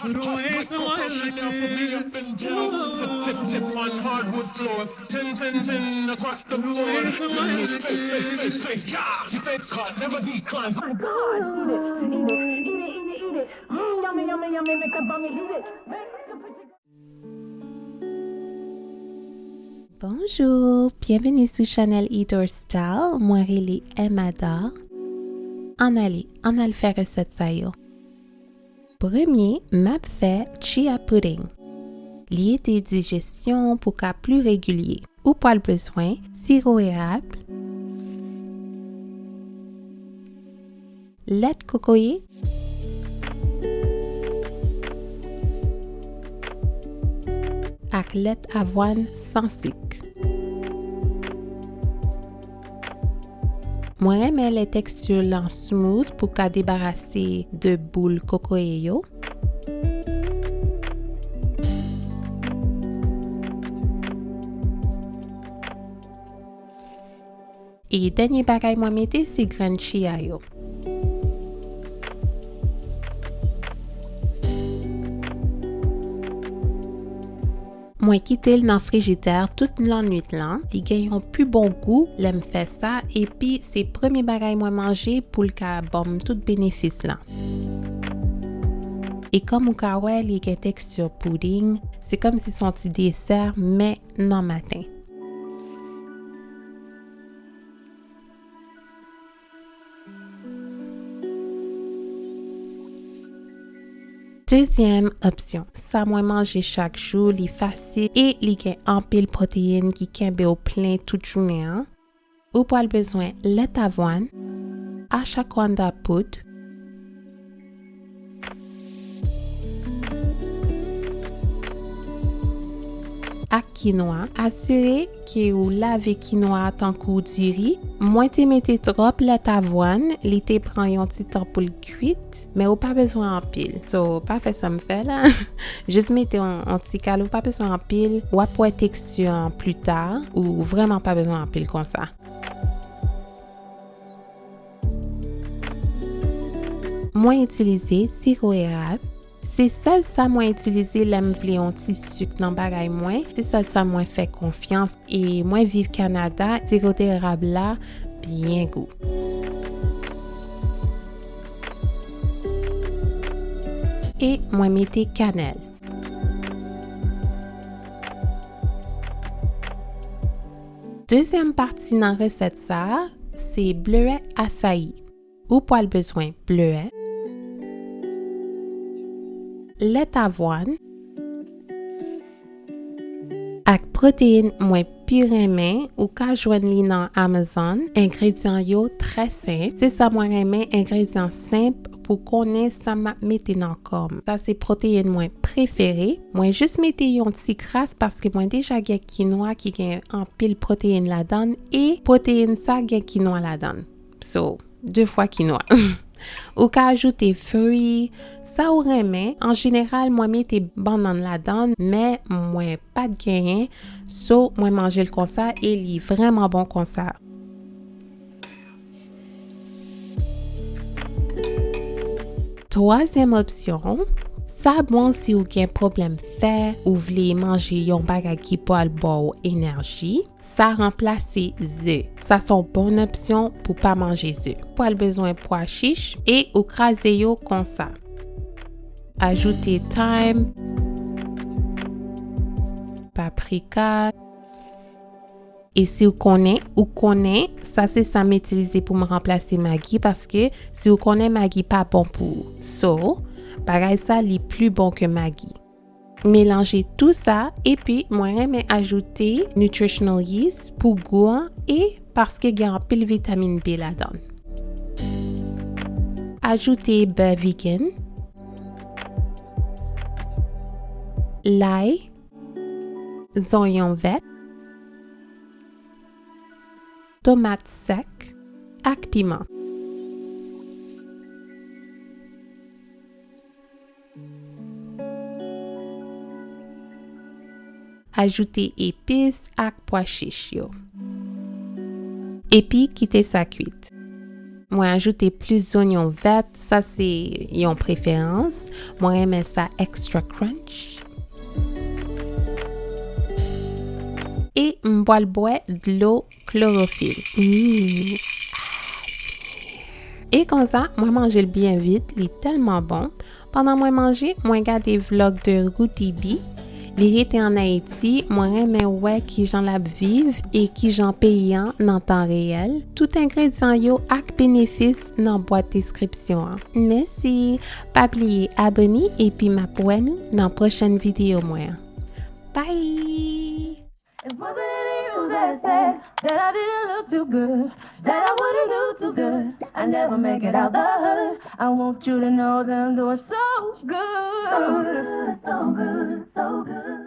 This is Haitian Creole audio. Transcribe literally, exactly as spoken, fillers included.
Tip, tip on hardwood floors. Tin, tin, tin across the board. Face, face, face, face, yeah. Your face card never declines. My God, eat it, eat it, eat it, eat it, eat it. Mm, yummy, yummy, yummy, make the bummy eat it. Bonjou, byenveni sou chanèl Eat or Style, mwen rele Emma Dar. Ann ale, ann al fè resèt sa yo. Premye, m ap fè chia pudding. Li ede dijesyon pou ka pli regilye. Ou pral bezwen siwo erab, lèt kokoye ak lèt avwàn san sik. Mwen renmen lè teksti lan smooth pou ka debarase de boul kokoye yo. E dènye bagay mwen mete se grenn chia yo. Mwen kite l nan frijidè tout lannwit lan. Li gen yon pi bon gou lè m fè sa, epi se premye bagay mwen manje pou l ka ban m tout benefis lan. E kòm ou ka wè, li gen teksti puding. Se kòmsi se yon ti desè, men nan maten. Dezyèm opsyon, sa mwen manje chak jou, li fasil e li gen anpil pwoteyin ki kenbe w plen tout jounen an. Ou pral bezwen lèt avwàn, ashwagandha poud, ak kinwa. Asire ke ou lave kinwa tankou diri. Mwen te mete twòp lèt avwàn, li te pran yon ti tan pou l kwit, men ou pa bezwen anpil. So, pa fè sa m fè la. Jis mete yon, yon ti kal, ou pa bezwen anpil. W ap wè teksti an pli ta, ou vrèman pa bezwen anpil konsa. Mwen itilize siwo erab. Se sèl sa mwen itilize lè m vle yon ti sik nan bagay mwen. Se sèl sa mwen fè konfyans. E mwen viv Kanada, siwo d'érable la byen gou. E mwen mete kanèl. Dezyèm pati nan resèt sa a, se blewè asayi. Ou pral bezwen blewè, lèt avwàn, ak pwoteyin mwen pi renmen, ou ka jwenn li nan Amazon. Engredyan yo trè senp. Se sa mwen renmen, engredyan senp pou konnen sa m ap mete nan kò m. Sa se pwoteyin mwen prefere. Mwen jis mete yon ti kras paske mwen deja gen kinwa ki gen anpil pwoteyin ladan l e pwoteyin sa gen kinwa ladan l. So, de fwa kinwa. Ou ka ajoute fri, sa ou renmen. An jeneral, mwen mete bannann ladan l, men mwen pa t genyen. So, mwen manje l konsa e li vrèman bon konsa. Twazyèm opsyon, sa bon si ou gen pwoblèm fè, ou vle manje yon bagay ki pral ba w enèji. Sa ranplase ze. Sa se yon bon opsyon pou pa manje ze. Ou pral bezwen pwa chich e ou kraze yo konsa. Ajoute thyme, paprika. E si w konnen, ou konnen, sa se sa m itilize pou m ranplase Maggi, paske si w konnen Maggi pa bon pou ou. So, bagay sa li pli bon ke Maggi. Melanje tou sa, epi mwen renmen ajoute nutritional yeast pou gou an e paske gen anpil vitamin B ladan l. Ajoute bè vegan, lay, zonyon vèt, tomat sèk ak piman. Ajoute epis ak pwa chich yo. Epi kite sa kwit. Mwen ajoute plis zonyon vèt, sa se yon preferans. Mwen renmen sa extra crunch. E m pral bwè dlo klorofil. Mm. E konsa, mwen manje l byen vit, li tèlman bon. Pandan mwen manje, mwen gade vlog de Rudy B. Li rete ann Ayiti, mwen renmen wè kijan l ap viv e kijan peyi an nan tan reyèl. Tout engredyan yo ak benefis nan bwat deskripsyon an. Mèsi! Pa bliye abone epi m ap wè nou nan pwochèn videyo mwen an. Bye! It wasn't you that said that I didn't look too good, that I wouldn't do too good. I never make it out the hood. I want you to know that I'm doing so good. So good, so good, so good.